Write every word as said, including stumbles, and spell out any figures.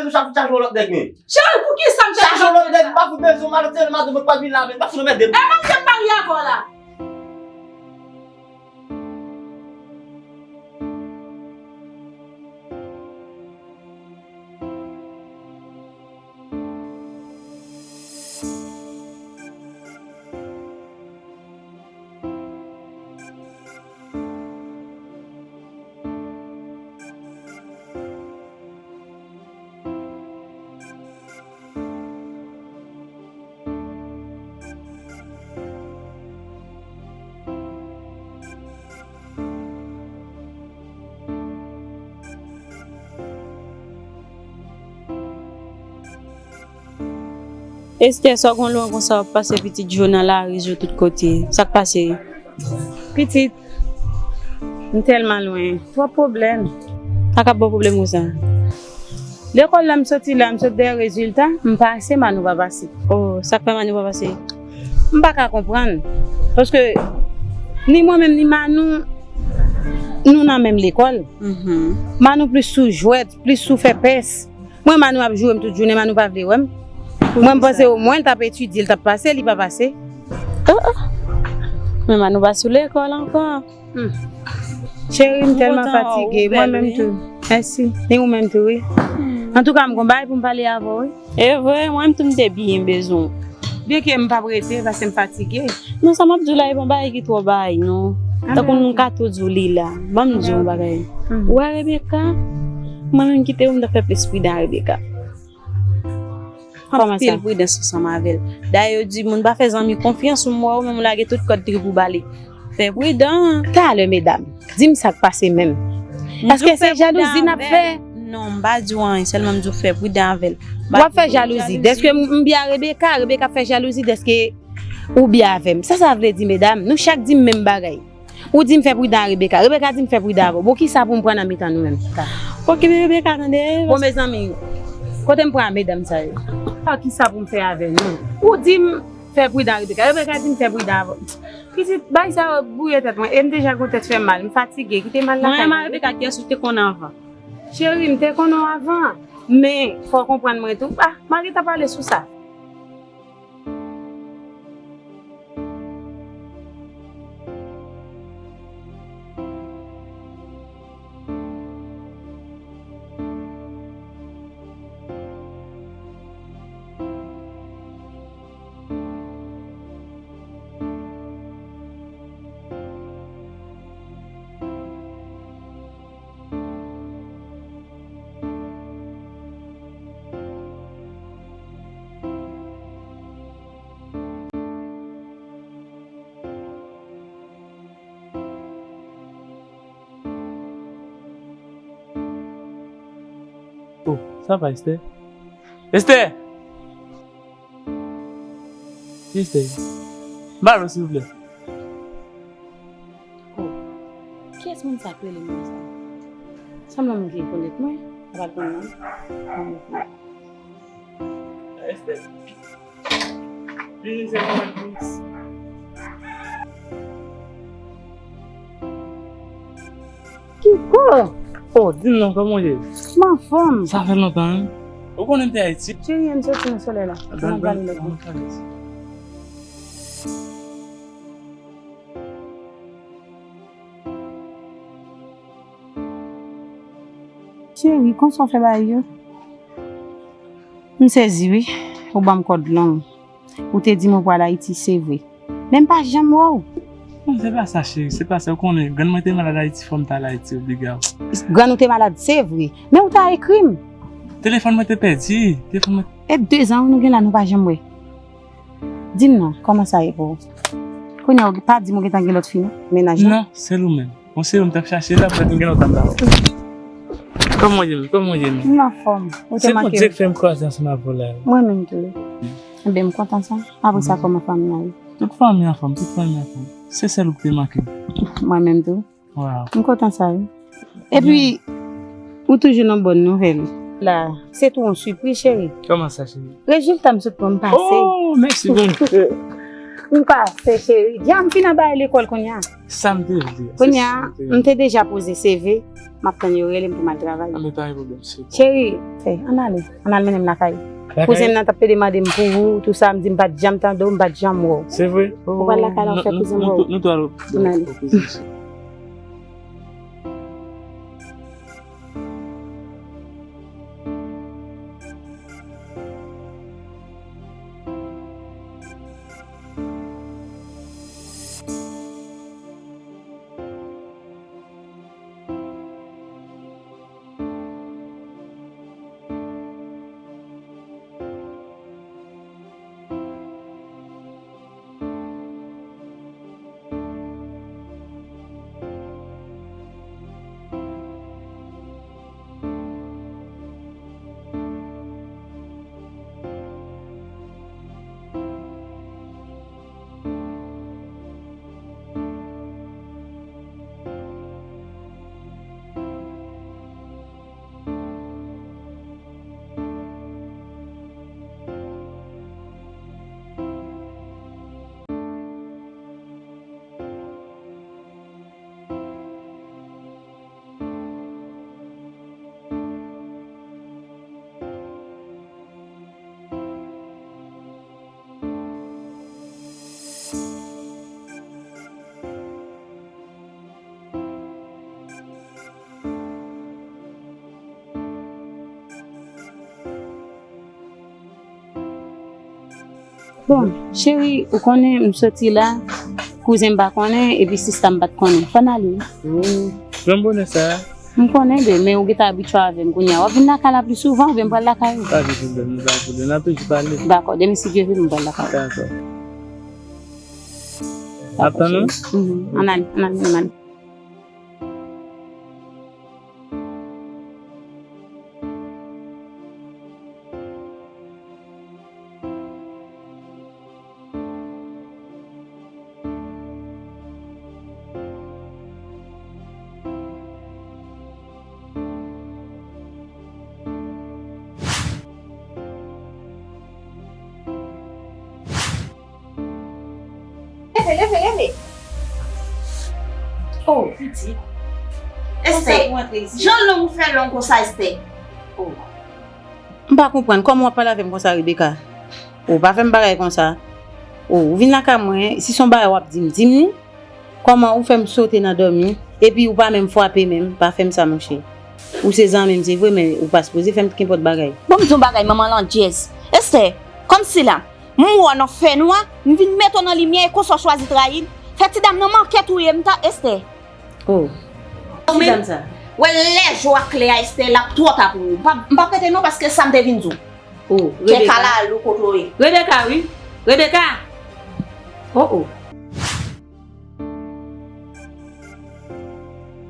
Chak, chak jou lòt nèg, men. Cheri, pou ki sa m te Chak jou lòt nèg, m pa fout bezwen, madanm, se madanm mwen pa vin la, men, m pa fout anmède m. E mwen m te marye avè w la. Esther, sa w gen lwen konsa w ap pase pitit Jo nan lari, Jo tout kote. Sa k pase? Pitit, m tèlman lwen. Twòp pwoblèm. Sa k ap ba w pwoblèm konsa? Lekòl la m soti la, m sot dèyè rezilta, m pase, Manou pa pase. Oh, sa k fè Manou pa pase? M pa ka konprann. Paske ni mwen menm, ni Manou, nou nan menm lekòl. Mhm. Manou plis sou jwèt, plis sou fè pès. Mwen, Manou ap joure m tout jounen, Manou pa vle wè m. Mwen, m panse omwen l t ap etidye, l t ap pase, li pa pase. Oh, oh. Men Manou pa sou lekòl ankò. Hmm. Cheri, m tèlman fatige. Mwen menm tou. Mèsi. Ni ou menm tou, wi. Hmm. Antouka, m gon bagay pou m pale avè w, wi. E vre, mwen menm tou m te byen bezwen w. Byenke m p ap rete, paske m fatige. Non, sa m ap di w la, e pa yon bagay ki twò bagay, non. Tankou m ka tou di w li la. Ban m di w yon bagay. Hmm. Ou wè Rebecca? Mwen menm kite ou, m t ap fè plis pridan a Rebecca. Anpil pridans ansanm avè l. Dayè, yo di moun pa fè zanmi konfyans, ou m wè ou menm ou lage tout kòd trip ou ba li. Fè pridan. Talè, medam, di m sa k pase menm. Èske se jalouzi n ap fè? Non, m pa di w anyen, sèlman m di w fè pridan avè l. W ap fè jalouzi dèske m, m byen a Rebecca, Rebecca ap fè jalouzi dèske ou byen avè m. Sa sa vle di, medam? Nou chak di m menm bagay. Ou di m fè pridan a Rebecca. Rebecca di m fè pridan avè w. Bon, kisa pou m pran nan mitan nou menm? Okipe Rebecca, tande. Bon, mezanmi, kote m pran medam sa yo? Ah, kisa pou m fè avè nou? Ou di m fè pridan a Rebecca. Rebecca di m fè pridan avè w. Pitit, bay sa yo bwouye tèt mwen. E m deja gon tèt fè m mal. M fatige. Kite m al lakay mwen. Mwen, Rebecca, kiyès ou te konn anvan? Cheri, m te konn ou anvan. Men, fò w konprann mwen tou. Ah, m a gentan pale sou sa. Oh, sa va, Esther? Esther! Esther! Balo, silvouplè. Oh, kiyès moun sa k rele m konsa? Sanble yon moun ki rekonèt mwen, sa pa t konn non. Bon, ok. Esther. Vini, se mwen. Kiko! Oh, di m non, kòman w ye? M anfòm. Sa fè lontan, wi. Ou konnen m te Ayiti? Cheri, ann soti nan solèy la. Ann pale lòt bò. Cheri, konsa w fè bagay yo? M sezi wi, ou ban m kòd long. Ou te di m ou pral Ayiti, se vre. Men m pa janm wè w. Non, se pa sa, cheri, se pa sa. Ou konnen, grann mwen te malad Ayiti, fò m t al Ayiti, obliga. Grann ou te malad, se vre. Men ou ta ekri m. Telefòn mwen te pèdi. Telefòn mwen. E de zan nou gen la, nou pa janm wè. Di m non, kòman sa ye pou ou? Kounye a, ou pa di m ou gentan gen lòt fi, non? Mennaj la? Non, sèl ou menm. Bon, se ou m t ap chache la, poutèt m gen lontan m pa wè w. Kòman w ye menm? Kòman w ye menm? M anfòm. Ou te manke m. Se Bondye k fè m kwaze ansanm avè w la. Mwen menm tou. Enben, m kontan sa. Apre sa, kòman fanmi a ye? Tout fanmi anfòm, tout fanmi anfòm. Se sèl ou ki te manke m. Mwen menm tou. Wow. M kontan sa, wi. Epi, ou toujou nan bòn nouvèl. La, se tou yon sipriz, cheri. Kòman sa, cheri? Rezilta m sot pran m pase. Oh, mèsi Bondye. M pase, cheri. Dja m fin anba lekòl kounye a. Sa m te vle. Kounye a, m te deja poze C V. M ap tann yo rele m pou m al travay. Anben, pa gen pwoblèm, se. Cheri, fè, ann ale. Ann al mennen m lakay. Lakay? Kouzen m nan t ap pede mande m pou ou, tou sa, m di m pa t janm tande w, m pa t janm wè w. Se vre? Ou pral lakay la, w fè kouzen m wè w. Nou tou al wè kouzen. Ann ale. Bon, cheri, ou konnen m soti la, kouzen m pa konnen, epi sista m pa t konnen. Fò n ale wi. Oh, jan bonè sa a? M konnen byen, men ou gentan abitye avè m kounye a. W ap vin lakay la pli souvan oubyen m pral lakay ou? Pa gen pwoblèm, nou pa gen pwoblèm. N ap toujou pale. Dakò, demen si Dye vle, m pral lakay ou. Dakò. N ap tann ou? Mhm. Ann ale, ann ale, ann ale. Leve, leve, leve. Oh, pitit. Esther, jan lang ou fè long konsa, Esther? Oh. M pa konprann, kòman w ap pale avè m konsa, Rebecca? Ou pa fè m bagay konsa. Ou, ou vin lakay mwen, si se yon bagay w ap di m, di m li. Kòman ou fè m sote nan dòmi, epi ou pa menm frape menm, pa fè m sa, monchè. Ou se zanmi m, se vre, men ou pa sipoze fè m kenpòt bagay. Bon, m di yon bagay, manman landjèz. Esther, kòmsi la, m wè w nan fènwa, m vin mete w nan limyè, e konsa w chwazi trayi m. Fè ti dam nan manke touye m, ta, Esther. Oh. Ti dam sa. Wè lè jou a klè a, Esther, l ap twò ta pou ou. M p ap, m p ap rete non, paske sa m te vin di w. Oh, kè Rebecca. Kalalou kote w ye. Rebecca, wi. Rebecca! Oh, oh.